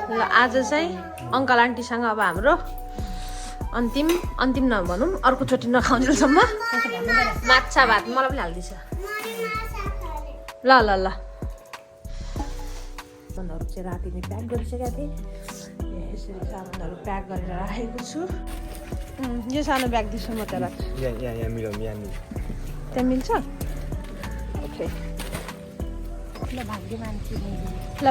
ल आज चाहिँ अङ्कल आन्टीसँग अब हाम्रो अन्तिम नभनौँ अर्कोचोटि नखाउन्जेलसम्म माछा भात मलाई पनि हालिदिन्छ ल ल ल सामानहरू चाहिँ राति नै प्याक गरिसकेको थिएँ यसरी सामानहरू प्याक गरेर राखेको छु यो सानो ब्याग दिन्छु म त राख्छु यहाँ मिलाउँ यहाँ मिलाउँ त्यहाँ मिल्छ ओके ल भाग्य मान्छे ल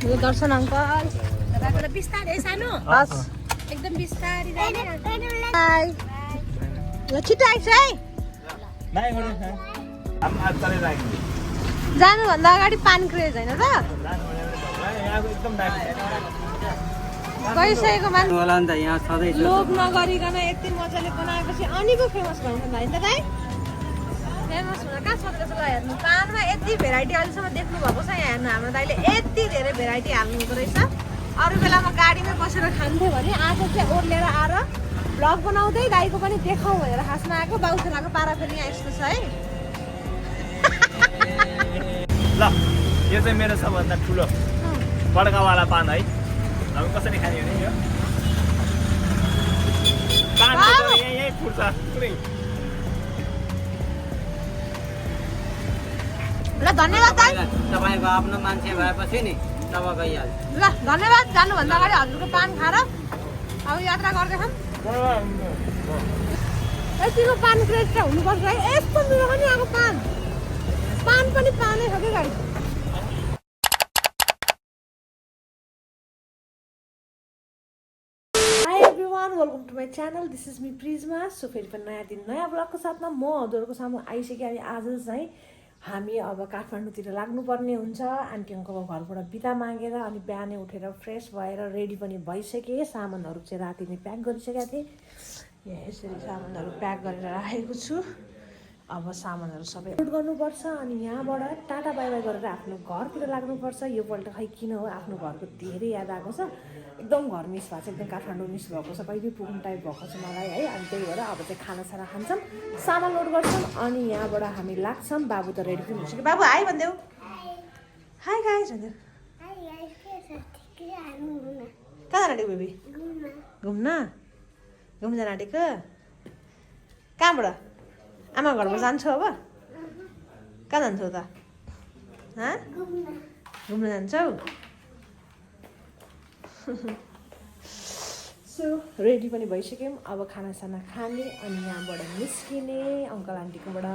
दर्शन अङ्कल बिस्तारै सानो हस् एकदम बिस्तारै ल छिटो आइस है जानुभन्दा अगाडि पानी क्रेज होइन त गइसकेको मान्छे लोभ नगरिकन यति मजाले बनाएपछि अनि पो फेमस भन्छ होइन त दाइ फेमस हुन कहाँ सक्छ ल हेर्नु पानमा यति भेराइटी अहिलेसम्म देख्नु भएको छ यहाँ हेर्नु हाम्रो दाइले यति धेरै भेराइटी हाल्नु हुँदो रहेछ अरू बेलामा गाडीमै बसेर खान्थ्यो भने आज चाहिँ ओर्लेर आएर भ्लग बनाउँदै दाइको पनि देखाउँ भनेर खासमा आएको बाउसुलाको पारा पनि यहाँ यस्तो छ है ल यो चाहिँ मेरो सबभन्दा ठुलो बड्कावाला पान है अब कसरी खाने हो नि यो पान यही फुट्छ पुरै ल धन्यवाद दाइ तपाईको आफ्नो मान्छे भएपछि नि तब गइहाल्छ ल धन्यवाद जानुभन्दा अगाडि हजुरको पान खाएर अब यात्रा गर्दैछौँ यतिको पान क्रेज चाहिँ हुनुपर्छ है यस्तो मिठो पनि आएको पान पनि पानै छ कि गाडी hi everyone welcome to my channel this is me Prisma so फेरि पनि नयाँ दिन नयाँ ब्लगको साथमा म हजुरहरूको सामु आइसकेँ अनि आज चाहिँ हामी अब काठमाडौँतिर लाग्नुपर्ने हुन्छ आन्टी अङ्कलको घरबाट बिदा मागेर अनि बिहानै उठेर फ्रेस भएर रेडी पनि भइसकेँ सामानहरू चाहिँ राति नै प्याक गरिसकेको थिएँ यहाँ यसरी सामानहरू प्याक गरेर राखेको छु अब सामानहरू सबै लोड गर्नुपर्छ अनि यहाँबाट टाटा बाई बाई गरेर आफ्नो घरतिर लाग्नुपर्छ योपल्ट खै किन हो आफ्नो घरको धेरै याद आएको छ एकदम घर मिस भएको छ एकदम काठमाडौँ मिस भएको छ कहिले पुग्नु टाइप भएको छ मलाई है अनि त्यही भएर अब चाहिँ खानासाना खान्छौँ सामान लोड गर्छौँ अनि यहाँबाट हामी लाग्छौँ बाबु त रेडी पनि हुन्छ कि बाबु हाई भनिदेऊ हाई गाइस भनिदेऊ कहाँ जान आँटेको बेबी घुम्न जान आँटेको कहाँबाट आमा घरमा जान्छौ अब कहाँ जान्छौ त घुम्न जान्छौ सो रेडी पनि भइसक्यौँ अब खानासाना खाने अनि यहाँबाट निस्किने अङ्कल आन्टीकोबाट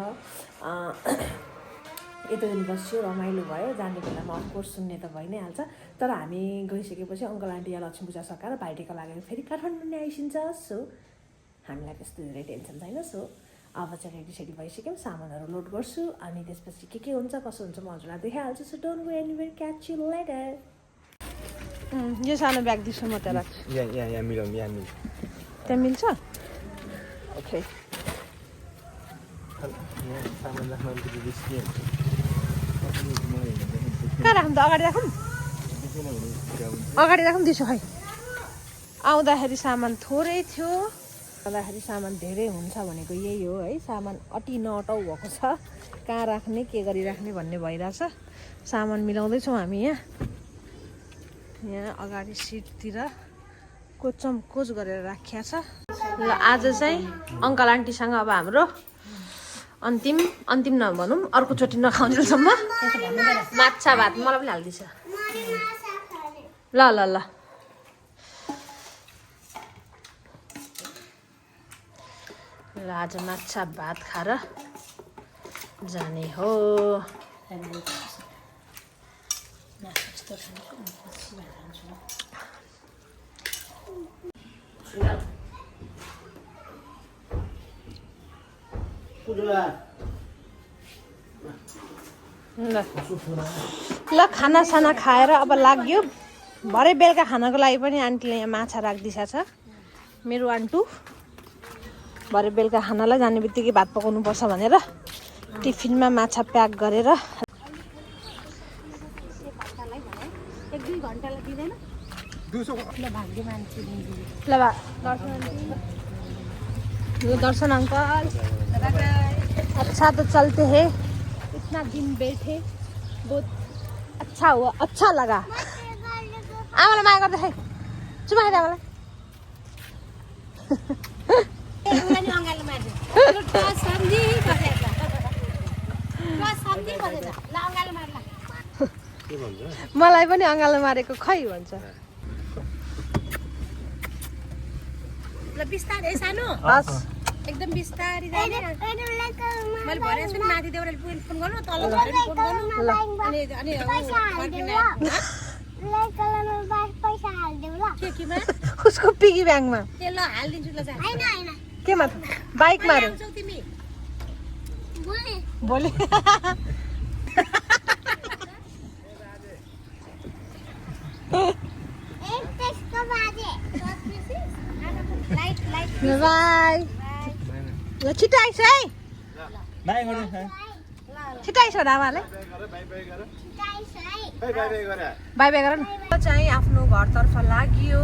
यता दिन बस्यो रमाइलो भयो जाने बेलामा अफकोर्स सुन्ने त भइ नै हाल्छ तर हामी गइसकेपछि अङ्कल आन्टी या लक्ष्मी पूजा सकाएर भाइटिका लागेर फेरि काठमाडौँ नै आइसिन्छ सो हामीलाई त्यस्तो धेरै टेन्सन छैन सो अब चाहिँ रेडी भइसक्यौँ सामानहरू लोड गर्छु अनि त्यसपछि के हुन्छ कसो हुन्छ म हजुरलाई देखाइहाल्छु so don't go anywhere catch you later यो सानो ब्याग दिन्छु म त राख्छु यहाँ मिलाउँ यहाँ मिलाउँ त्यहाँ मिल्छ ओके कहाँ राखौँ त अगाडि राखौँ दिन्छु खै आउँदाखेरि सामान थोरै थियो आउँदाखेरि सामान धेरै हुन्छ भनेको यही हो है सामान अति नअटाउ भएको छ कहाँ राख्ने के गरिराख्ने भन्ने भइरहेछ सामान मिलाउँदैछौँ हामी यहाँ अगाडि सिटतिर कोच गरेर राखिया छ ल आज चाहिँ अङ्कल आन्टीसँग अब हाम्रो अन्तिम नभनौँ अर्कोचोटि नखाउन्जेलसम्म माछा भात मलाई पनि हालिदिन्छ ल ल ल ल आज माछा भात खाएर जाने हो ल खानासाना खाएर अब लाग्यो भरे बेलुका खानाको लागि पनि आन्टीले यहाँ माछा राखिदिएको छ मेरो आन्टु भरे बेलुका खानालाई जाने बित्तिकै भात पकाउनु पर्छ भनेर टिफिनमा माछा प्याक गरेर दर्शन अंकल अच्छा तो चलते हैं इतना दिन बैठे बहुत अच्छा हुआ, अच्छा लगा। आमालाई माया गर्दै खाइ, चुमा खाइदे आमालाई। उसलाई अँगालो मार्छ सम्झी बसेर सम्झी बसेर ल अँगालो मार्ला मलाई पनि अँगालो मारेको खै भन्छ। ल बिस्तारै सानो हस् एकदम बिस्तारै जाने मैले भनेको छु नि माथि देउराले फोन गर्नु तल झरेर फोन गर्नु अनि अनि केमा उसको पिगी ब्याङ्कमा ए ल हालिदिन्छु ल जा केमा बाइकमा रे आउँछौ तिमी भोलि लाइट लाइट बाई ल छिटो आइस है बाई गर्नु छिटो आइस आमाले बाई बाई गर न चाहिँ आफ्नो घरतर्फ लाग्यो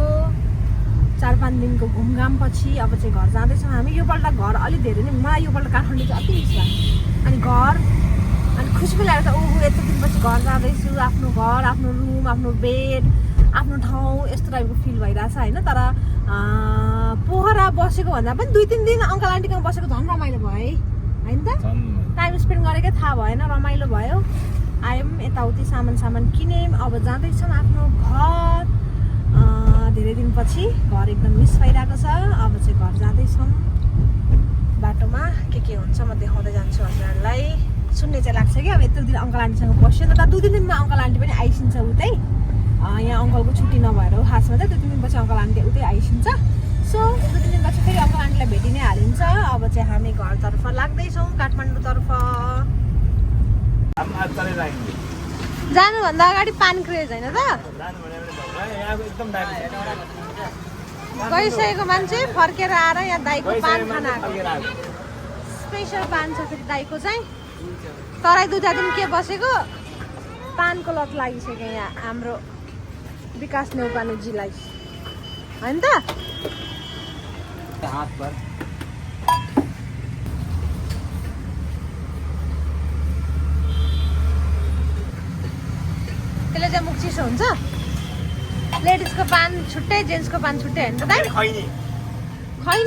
4-5 दिनको घुमघाम पछि अब चाहिँ घर जाँदैछौँ हामी। योपल्ट घर अलिक धेरै नै मलाई योपल्ट काठमाडौँ चाहिँ अति मिस लाग्यो अनि घर अनि खुसी पनि लाग्यो त ओहो यत्रो दिनपछि घर जाँदैछु आफ्नो घर आफ्नो रुम आफ्नो बेड आफ्नो ठाउँ यस्तो टाइपको फिल भइरहेछ होइन। तर पोखरा बसेको भन्दा पनि 2-3 दिन अङ्कल आन्टीकोमा बसेको झन् रमाइलो भयो है होइन त टाइम स्पेन्ड गरेकै थाहा भएन रमाइलो भयो। आयौँ यताउति सामान किन्यौँ अब जाँदैछौँ आफ्नो घर धेरै दिनपछि घर एकदम मिस भइरहेको छ। अब चाहिँ घर जाँदैछौँ बाटोमा के हुन्छ म देखाउँदै जान्छु हजुरहरूलाई। सुन्ने चाहिँ लाग्छ कि अब यत्रो दिन अङ्कल आन्टीसँग बस्यो नि त 2-3 दिनमा अङ्कल आन्टी पनि आइसिन्छ उतै यहाँ अङ्कलको छुट्टी नभएर हो खासमा चाहिँ 2-3 दिनपछि अङ्कल आन्टी उतै आइसिन्छ। सो 2-3 दिनपछि फेरि अङ्कल आन्टीलाई भेटि नै हालिन्छ। अब चाहिँ हामी घरतर्फ लाग्दैछौँ काठमाडौँतर्फ। जानुभन्दा अगाडि पान क्रेज होइन त गइसकेको मान्छे फर्केर आएर यहाँ दाइको पान खाना स्पेसल पान छ फेरि दाइको चाहिँ। तराई 2 दिन के बसेको पानको लत लागिसक्यो यहाँ हाम्रो विकास नेउपानेजीलाई होइन त हात पर त्यसले चाहिँ मुख चिसो हुन्छ। लेडिजको पान छुट्टै जेन्ट्सको पान छुट्टै होइन त दाइ खैनी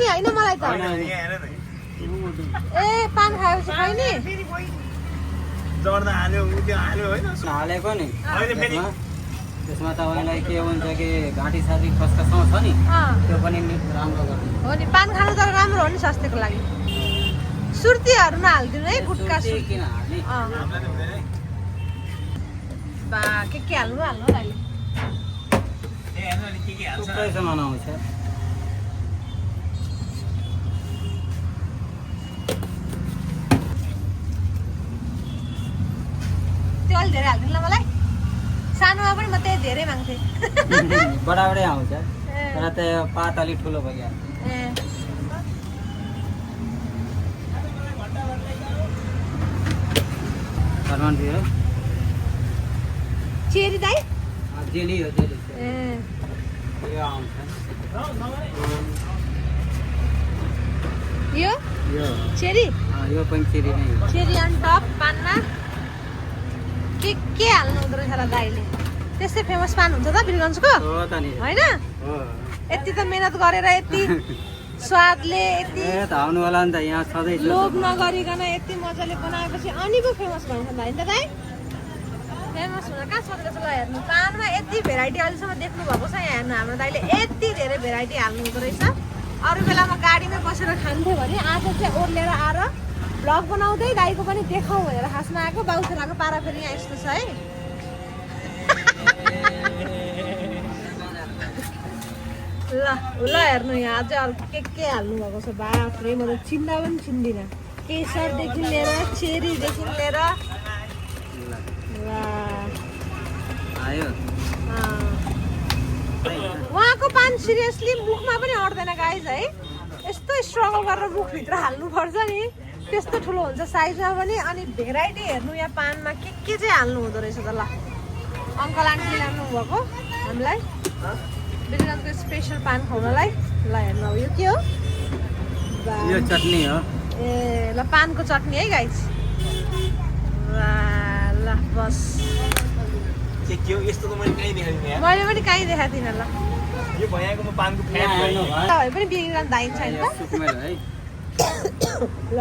होइन मलाई त ए पान खाएपछि खैनी हालेको नि त्यसमा तपाईँलाई के हुन्छ कि घाँटी साथी खसखसाउ छ नि त्यो पनि राम्रो गर्नु हो नि। पान खानु त राम्रो हो नि स्वास्थ्यको लागि। सुर्तीहरू नहालिदिनु है गुटका किन हाल्ने बा के हाल्नु दाइले थुप्रैसम्म आउँछ। त्यो अलिक धेरै हालिदिनु ल मलाई। सानोमा पनि म त्यही धेरै माग्थेँ बडाबडै आउँछ तर त्यो पात अलिक ठुलो भइहाल्छ। ए फर्मान्थ्यो चेरी दाइ जेली हो जेली ए यो आउँछ यो यो चेरी यो पनि चेरी नै हो। चेरी अन टप पानमा के हाल्नु हुँदो रहेछ र दाइले त्यस्तै फेमस पान हुन्छ त वीरगन्जको हो त नि होइन हो यति त मेहनत गरेर यति स्वादले यति ए त आउनुवाला नि त यहाँ सधैँ लोभ नगरिकन यति मजाले बनाएपछि अनि पो फेमस भन्छ होइन त दाइ फेमस हुन कहाँ सकेको छ ल हेर्नु पानमा यति भेराइटी अहिलेसम्म देख्नु भएको छ यहाँ हेर्नु हाम्रो दाइले यति धेरै भेराइटी हाल्नु हुँदो रहेछ। अरू बेलामा गाडीमै बसेर खान्थ्यो भने आज चाहिँ ओर्लेर आएर भ्लग बनाउँदै दाइको पनि देखाउँ भनेर खासमा आएको बाउछोराको पारा फेरि यहाँ यस्तो छ है। ल ल हेर्नु यहाँ अझै अरू के हाल्नु भएको छ बाफ्रे म त चिन्दा पनि चिन्दिनँ। केसरदेखि लिएर चेरीदेखि लिएर आयो उहाँको पान सिरियसली मुखमा पनि अट्दैन गाइज है। यस्तो स्ट्रगल गरेर मुखभित्र हाल्नुपर्छ नि त्यस्तो ठुलो हुन्छ साइजमा पनि। अनि भेराइटी हेर्नु यहाँ पानमा के चाहिँ हाल्नु हुँदो रहेछ त ल अङ्कल आन्टी ल्याउनु भएको हामीलाई वीरगन्जको स्पेसल पान खुवाउनलाई। ल हेर्नु अब यो के हो यो चटनी हो ए ल पानको चटनी है गाइज। ल बस के हो यस्तो त मैले कहीँ देखाएको थिइनँ यार। मैले पनि कहीँ देखाएको थिइनँ ल यो भैयाको म पानको फ्यान यहाँ भएँ। आउनु भयो। तपाईँ पनि बिग्रिरहनु दाइन छैन यो त सुकमेल है ल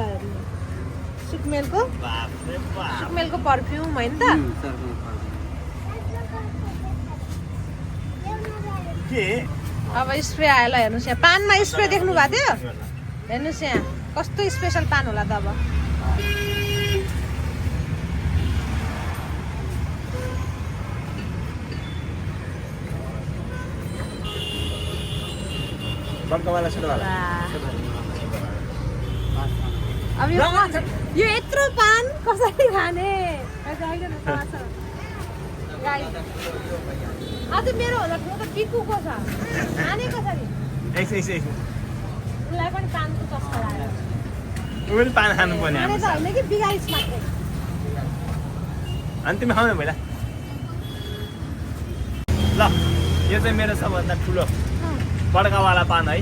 सुकमेलको बाप रे बाप। सुकमेलको पर्फ्युम होइन त सर्फिङ पर्छ। के अब स्प्रे आयो ल हेर्नुहोस् यहाँ पानमा स्प्रे देख्नु भएको थियो हेर्नुहोस् यहाँ कस्तो स्पेसल पान होला त अब बड्कावाला छोटोवाला अब यो यत्रो पान कसरी खाने अझ मेरो होला ठुलो त बिकुको छ खाने कसरी एकछिन उसलाई पनि पानको चस्का लाग्यो ऊ पनि पान खानुपर्ने खाने त होइन कि बिगाइस मात्रै अनि तिमी खाऊ न पहिला ल यो चाहिँ मेरो सबभन्दा ठुलो बड्कावाला पान है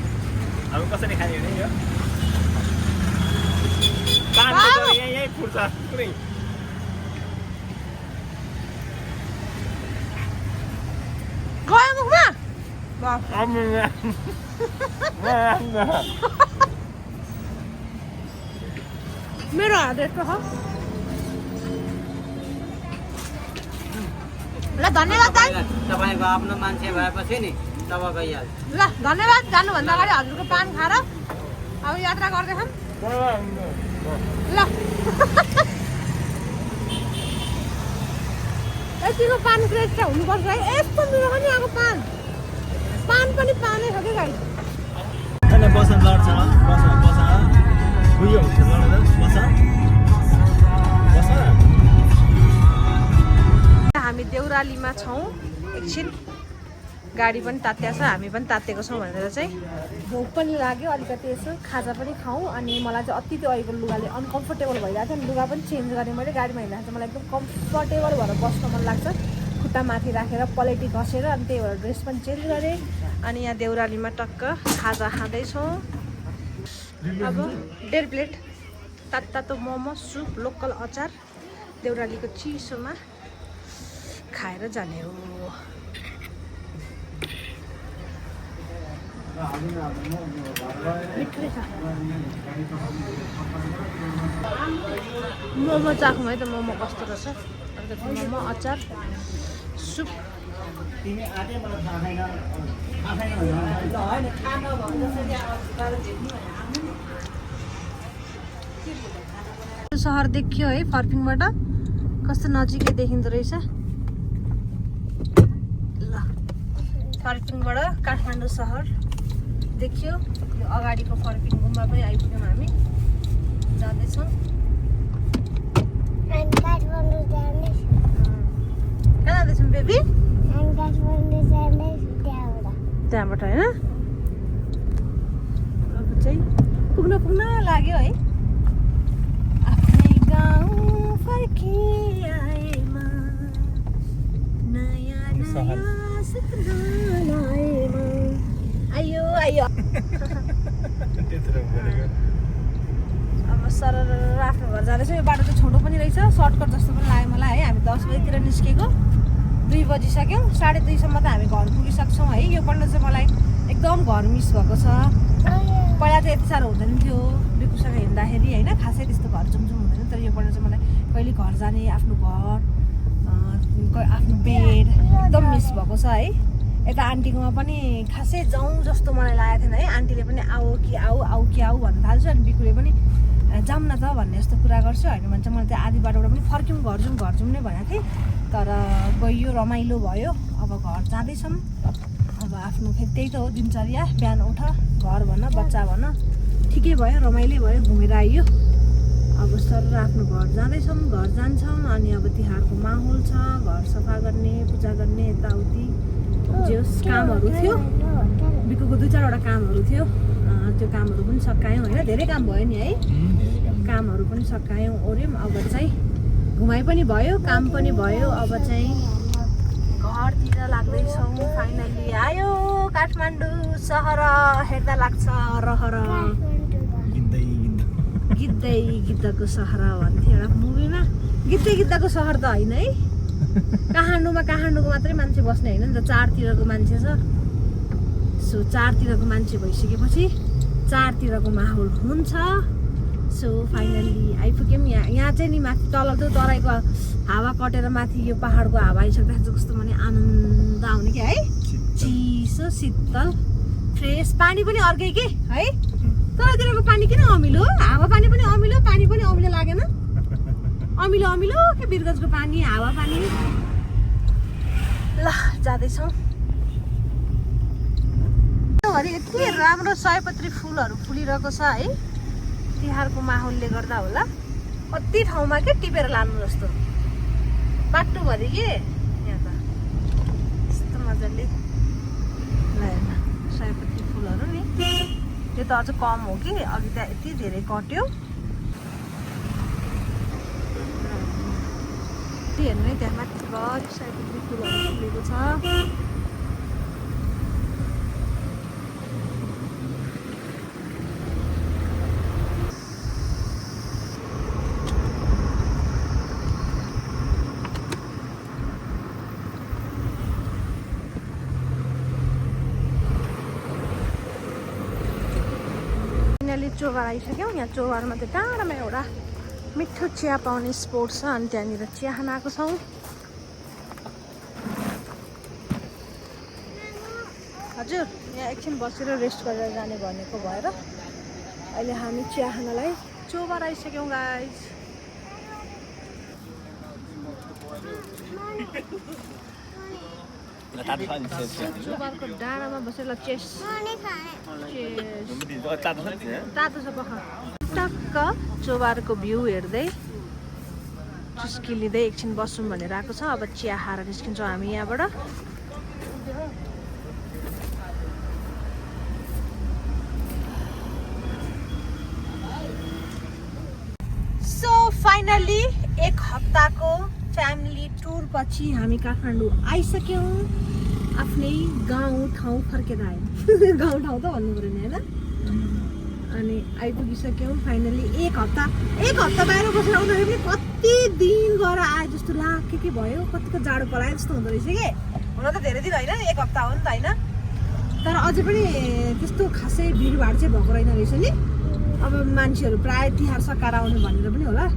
अब कसरी खाने भने यो पान यहीँ फुट्छ पुरै गयो मुखमा मेरो हात यस्तो छ ल धन्यवाद दाइ तपाईँको आफ्नो मान्छे भएपछि नि तब गइहाल्छ। ल धन्यवाद जानुभन्दा अगाडि हजुरको पान खाएर अब यात्रा गर्दैछौँ ल यतिको पान क्रेज चाहिँ हुनुपर्छ है यस्तो मिठो पनि आएको पान पनि पानै छ कि गाई बस लड्छ बस उयो हुन्छ लड्दा बस हामी देउरालीमा छौँ एकछिन गाडी पनि तात्या छ हामी पनि तातेको छौँ भनेर चाहिँ भोक पनि लाग्यो अलिकति यसो खाजा पनि खाऊँ अनि मलाई चाहिँ अति त्यो अहिलेको लुगाले अनकम्फर्टेबल भइरहेको थियो अनि लुगा पनि चेन्ज गरेँ मैले गाडीमा हिँड्दा चाहिँ मलाई एकदम कम्फर्टेबल भएर बस्न मन लाग्छ खुट्टा माथि राखेर पलेटी घसेर अनि त्यही भएर ड्रेस पनि चेन्ज गरेँ अनि यहाँ देउरालीमा टक्क खाजा खाँदैछौँ अब 1.5 प्लेट तातो मोमो सुप लोकल अचार देउरालीको चिसोमा खाएर जाने हो मिठै छ मोमो चाखौँ है त मोमो कस्तो रहेछ अलिकति मोमो अचार सुप सहर देखियो है फर्पिङबाट कस्तो नजिकै देखिँदो रहेछ ल फर्पिङबाट काठमाडौँ सहर देखियो यो अगाडिको फर्पिङ गुम्बा पनि आइपुग्यौँ हामी जाँदैछौँ कहाँ जाँदैछौँ बेबी त्यहाँबाट होइन अब चाहिँ पुग्न लाग्यो है आफ्नै गाउँ फर्किआएमा नयाँ नयाँ सपना लाएमा आयो अब सरर आफ्नो घर जाँदैछौँ यो बाटो चाहिँ छोटो पनि रहेछ सर्टकट जस्तो पनि लाग्यो मलाई है हामी 10 बजीतिर निस्केको 2 बजिसक्यौँ 2:30 सम्म त हामी घर पुगिसक्छौँ है यो पल्ट चाहिँ मलाई एकदम घर मिस भएको छ पहिला चाहिँ यति साह्रो हुँदैन थियो बिकुसँग हिँड्दाखेरि होइन खासै त्यस्तो घर जुमजुम हुँदैन तर यो पल्ट चाहिँ मलाई कहिले घर जाने आफ्नो घर आफ्नो बेड एकदम मिस भएको छ है यता आन्टीकोमा पनि खासै जाउँ जस्तो मलाई लागेको थिएन है आन्टीले पनि आऊ कि आऊ भन्न थाल्छु अनि बिकुले पनि जाऊँ न त भन्ने जस्तो कुरा गर्छु होइन भन्छ मलाई चाहिँ आधी बाटोबाट पनि फर्क्यौँ घर जाउँ नै भनेको थिएँ तर गइयो रमाइलो भयो अब घर जाँदैछौँ अब आफ्नो फेरि त्यही त हो दिनचर्या बिहान उठ घर भन बच्चा भन ठिकै भयो रमाइलो भयो घुमेर आइयो अब सर आफ्नो घर जाँदैछौँ घर जान्छौँ अनि अब तिहारको माहौल छ घर सफा गर्ने पूजा गर्ने यताउति जे कामहरू थियो बिकुको 2-4वटा कामहरू थियो त्यो कामहरू पनि सकायौँ होइन धेरै काम भयो नि है कामहरू पनि सकायौँ ओर्यौँ अब चाहिँ घुमाइ पनि भयो काम पनि भयो अब चाहिँ घरतिर लाग्दैछौँ फाइनली आयो काठमाडौँ सहर हेर्दा लाग्छ रहर गिद्धै गिद्धको सहर भन्थ्यो एउटा मुभीमा गिद्धै गिद्धको सहर त होइन है काठमाडौँको मात्रै मान्छे बस्ने होइन नि त, चारतिरको मान्छे छ। सो चारतिरको मान्छे भइसकेपछि चारतिरको माहौल हुन्छ। सो फाइनल्ली आइपुग्यौँ यहाँ चाहिँ नि माथि तल त्यो तराईको हावा कटेर माथि यो पाहाडको हावा आइसक्दाखेरि कस्तो भने आनन्द आउने कि है, चिसो शीतल फ्रेस, पानी पनि अर्कै के है। तलतिरको पानी किन अमिलो, हावा पानी पनि अमिलो, पानी पनि अमिलो लागेन? अमिलो अमिलो के बिरगजको पानी, हावा पानी। ल जाँदैछौँ। यति राम्रो सयपत्री फुलहरू फुलिरहेको छ है, तिहारको माहौलले गर्दा होला। कति ठाउँमा के टिपेर लानु जस्तो बाटोभरि के यहाँ त यस्तो मजाले ल सयपत्री फुलहरू नि। यो त अझ कम हो कि, अघि त यति धेरै कट्यो। त्यो हेर्नु है, त्यहाँ माथिभरि सयपत्री फुलहरू फुलेको छ। चोबार आइसक्यौँ। यहाँ चोबारमा चाहिँ टाढामा एउटा मिठो चिया पाउने स्पोट छ, अनि त्यहाँनिर चिया खान आएको छौँ। हजुर यहाँ एकछिन बसेर रेस्ट गरेर जाने भनेको भएर अहिले हामी चिया खानलाई चोबार आइसक्यौँ गाइस। चोबारको डाँडामा बसेर चेस तातो छ पख टक्क चोबारको भ्यू हेर्दै चुस्की लिँदै एकछिन बसौँ भनेर आएको छ। अब चिया खाएर निस्किन्छौँ हामी यहाँबाट। सो फाइनली एक हप्ताको फ्यामिली टुर पछि हामी काठमाडौँ आइसक्यौँ। आफ्नै गाउँ ठाउँ फर्केर आयौँ। गाउँ ठाउँ त भन्नु पऱ्यो नि होइन। अनि आइपुगिसक्यौँ फाइनली। एक हप्ता बाहिर बसेर आउँदाखेरि पनि कति दिन गएर आए जस्तो लाग्यो के भयो, कतिको जाडो पलायो जस्तो हुँदो रहेछ कि। हुन त धेरै दिन होइन, एक हप्ता हो नि त होइन, तर अझै पनि त्यस्तो खासै भिडभाड चाहिँ भएको रहेन रहेछ नि। अब मान्छेहरू प्रायः तिहार सकाएर आउने भनेर पनि होला,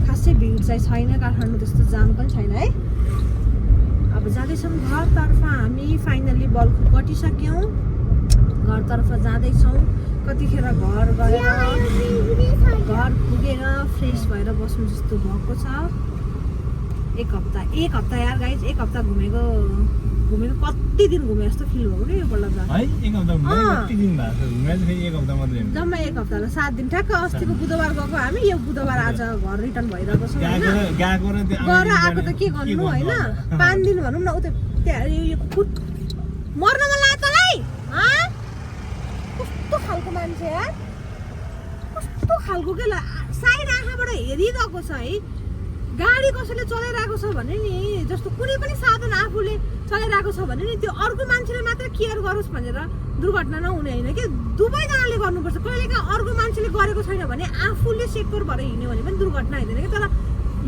खासै भिड चाहिँ छैन काठमाडौँ, त्यस्तो जाम पनि छैन है। अब जाँदैछौँ घरतर्फ हामी। फाइनल्ली बल्खु कटिसक्यौँ, घरतर्फ जाँदैछौँ। कतिखेर घर गएर घर पुगेर फ्रेस भएर बस्नु जस्तो भएको छ। एक हप्ता यार गाइस, एक हप्ता घुमेको कति दिन घुमे जस्तो फिल भएको कि योपल्ट त है। जम्मा एक हप्ता ल 7 दिन ठ्याक्क। अस्तिको बुधबार गएको हामी, यो बुधबार आज घर रिटर्न भइरहेको छ होइन। गएर आएको त के गर्नु होइन, 5 दिन भनौँ न। उता त्यहाँ मर्न मन लाग्यो तँलाई? कस्तो खालको मान्छे यार, कस्तो खालको के साइड आँखाबाट हेरिरहेको छ है। गाडी कसैले चलाइरहेको छ भने नि, जस्तो कुनै पनि साधन आफूले चलाइरहेको छ भने नि त्यो अर्को मान्छेले मात्र केयर गरोस् भनेर दुर्घटना नहुने होइन कि, दुवैजनाले गर्नुपर्छ। कहिलेकाहीँ अर्को मान्छेले गरेको छैन भने आफूले सेक्युर भएर हिँड्यो भने पनि दुर्घटना हुँदैन कि। तर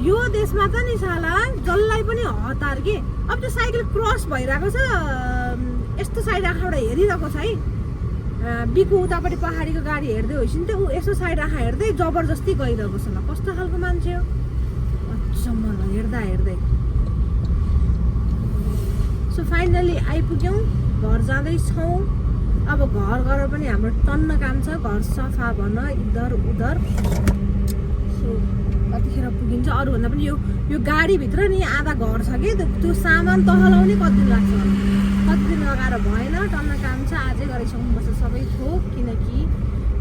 यो देशमा त नि साला जसलाई पनि हतार के। अब त्यो साइकल क्रस भइरहेको छ, यस्तो साइड आँखाबाट हेरिरहेको छ है। बिको उतापट्टि पहाडीको गाडी हेर्दै होइस नि त, ऊ यसो साइड आँखा हेर्दै जबरजस्ती गइरहेको छ। ल कस्तो खालको मान्छे हो अचम्म हेर्दै। सो फाइनली आइपुग्यौँ, घर जाँदैछौँ। अब घर गएर पनि हाम्रो टन्न काम छ, घर सफा भन इधर उधर। सो कतिखेर पुगिन्छ अरूभन्दा पनि यो गाडीभित्र नि आधा घर छ कि, त्यो सामान तहलाउने कति दिन लाग्छ। कति दिन लगाएर भएन, टन्न काम छ। आजै गरिसक्नुपर्छ सबै थोक, किनकि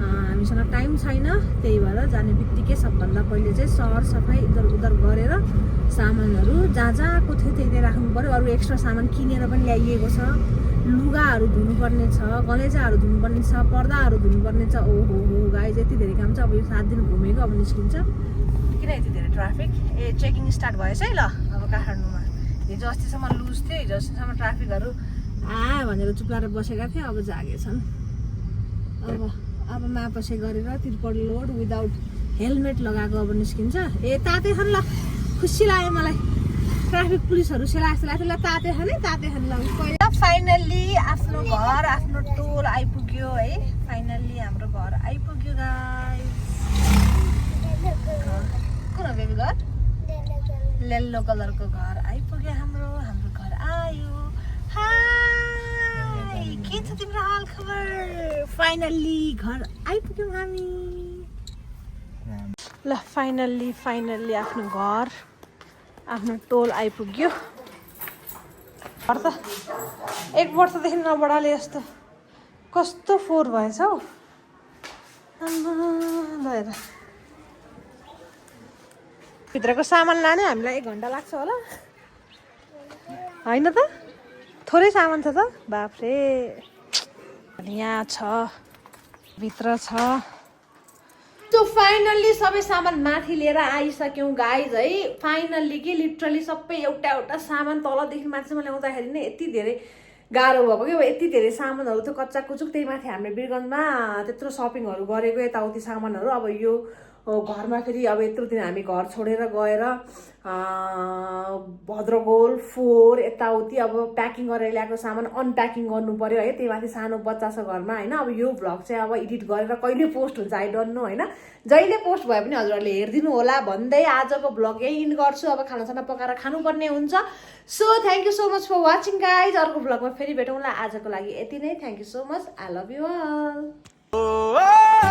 हामीसँग टाइम छैन। त्यही भएर जाने बित्तिकै सबभन्दा पहिले चाहिँ सहर सफाइ इधर उधर गरेर सामानहरू जहाँ जहाँको थियो त्यही राख्नु पऱ्यो। अरू एक्स्ट्रा सामान किनेर पनि ल्याइएको छ। लुगाहरू धुनुपर्ने छ, गलेजाहरू धुनुपर्ने छ, पर्दाहरू धुनुपर्ने छ। ओहो हो गाइस, यति धेरै काम छ। अब यो 7 दिन घुमेको अब निस्किन्छ। किन यति धेरै ट्राफिक? चेकिङ स्टार्ट भएछ है। ल अब काठमाडौँमा हिजो अस्तिसम्म लुज थियो, हिजो अस्तिसम्म ट्राफिकहरू भनेर चुप्लाएर बसेका थिए, अब जागेछन्। अब मापसे गरेर तिरपल लोड विदाउट हेलमेट लगाएको अब निस्किन्छ। तातै छन् ल, खुसी लाग्यो मलाई। ट्राफिक पुलिसहरू सेला ताते खाने ल फाइनल्ली आफ्नो घर आफ्नो टोल आइपुग्यो है फाइनल्ली हाम्रो घर आइपुग्यो गाइस कुन हो बेबी घर येल्लो कलरको घर आइपुग्यो हाम्रो घर आयो हाय के छ तिम्रो हाल खबर फाइनल्ली घर आइपुग्यौँ हामी ल फाइनल्ली आफ्नो घर आफ्नो टोल आइपुग्यो घर त 1 वर्षदेखि नबढाले जस्तो कस्तो फोहोर भएछ हौ ल भित्रको सामान लाने हामीलाई 1 घन्टा लाग्छ होला होइन त थोरै सामान छ त बाफ्रे यहाँ छ भित्र छ तो फाइनल्ली सबै सामान माथि लिएर आइसक्यौँ गाइज है फाइनल्ली के लिटरली सबै एउटा सामान तलदेखि माथिसम्म ल्याउँदाखेरि नै यति धेरै गाह्रो भएको कि यति धेरै सामानहरू थियो कच्चा कुचुक त्यही माथि हामीले वीरगन्जमा त्यत्रो सपिङहरू गरेको यताउति सामानहरू अब यो घरमा फेरि अब यत्रो दिन हामी घर छोडेर गएर भद्रगोल फोहोर यताउति अब प्याकिङ गरेर ल्याएको सामान अनप्याकिङ गर्नु पर्यो है त्यही माथि सानो बच्चा छ घरमा होइन अब यो भ्लग चाहिँ अब एडिट गरेर कहिले पोस्ट हुन्छ आई डोन्ट नो होइन जहिले पोस्ट भए पनि हजुरहरूले हेरिदिनु होला भन्दै आजको भ्लग यही इन्ड गर्छु अब खानासाना पकाएर खानुपर्ने हुन्छ so thank you so much for watching guys अर्को भ्लगमा फेरि भेटौँला आजको लागि यति नै thank you so much I love you all